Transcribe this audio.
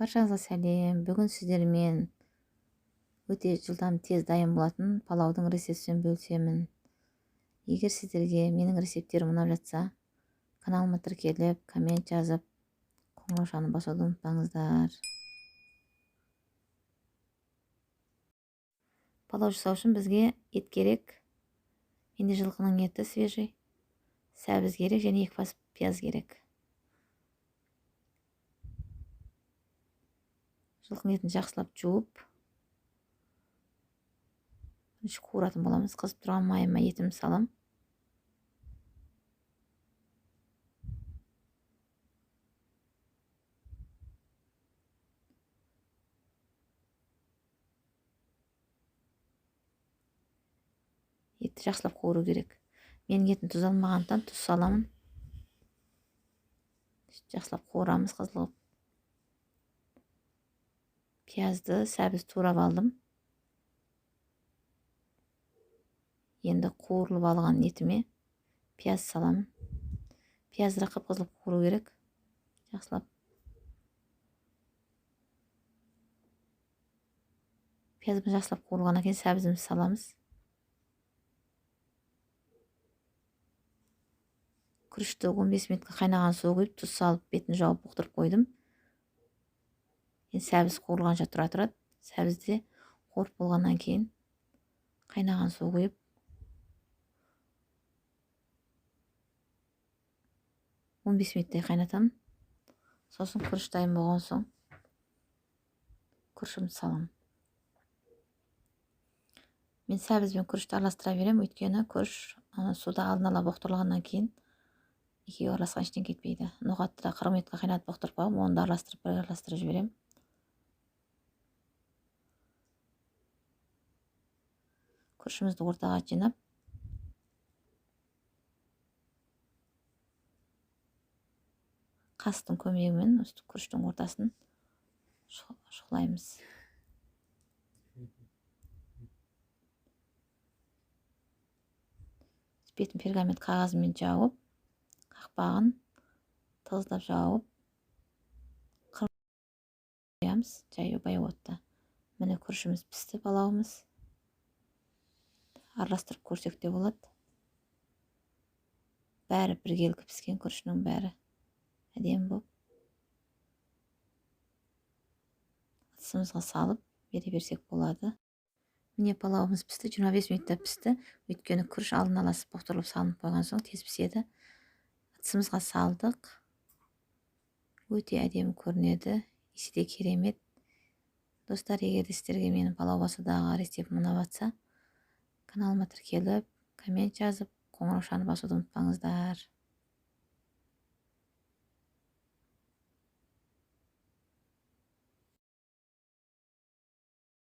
Баршаңызға сәлем. Бүгін сіздермен өте жылдам, тез дайын болатын палаудың рецептімен бөлісемін. Егер сіздерге менің рецепттерім ұнап жатса, каналыма тіркеліп, коммент жазып, қоңыраушаны басуды ұмытпаңыздар. Палау жасау үшін бізге ет керек. Менде жылқының еті свежий, сәбіз керек және 2 бас пияз керек. Жылқының етін жақсылап жуып, бірінші қуыратын боламыз. Қызып тұрған майыма етімді салам. Етті жақсылап қуыру керек. Менің етім тұз алмағандықтан тұз саламын. Жақсылап қуырамыз қызыл қылып. Пиязды сәбіз турап алдым. Енді қуырылып алған етіме пияз саламын. Пиязды қып-қызыл қуыру керек. Жақсылап. Пиязымыз жақсылап қуырылғаннан кейін сәбізімізді саламыз. Күрішті 15 минутқа қайнаған су құйып, тұз салып, бетін жауып бұқтырып қойдым. Енді сәбіз қуырылғанша тұра тұрады. Сәбіз де қуырып болғаннан кейін қайнаған су құйып, 15 минуттай қайнатамын. Сосын күріш дайын болған соң күрішімді саламын. Мен сәбіз бен күрішті араластыра беремін, өйткені күріш суда алдын ала бұқтырылғаннан кейін екеуі араласқан ештеңе кетпейді. Ноғатты да 40 минутқа қайнатып бұқтырып қоямын, оны да араластырып, бір араластырып жіберемін. Күрішімізді ортаға жинап, қасықтың көмегімен осы күріштің ортасын шұқылаймыз. Бетін пергамент қағазымен жауып, қақпағын тығыздап жауып қоямыз жаяу баяу отта. Міне күрішіміз пісті, палауымыз. Араластырып көрсек те болады. Бәрі біркелкі піскен, күрішінің бәрі әдемі болып. Ыдысымызға салып бере берсек болады. Міне палауымыз пісті, 25 минутта пісті. Өйткені күріш алдын ала бұқтырылып салынып қойған соң тез піседі. Ыдысымызға салдық. Өте әдемі көрінеді, иісі де керемет. Достар, егер де сіздерге менің палау басудағы рецептім ұнап жатса, каналыма тіркеліп, коммент жазып, қоңыраушаны басуды ұмытпаңыздар.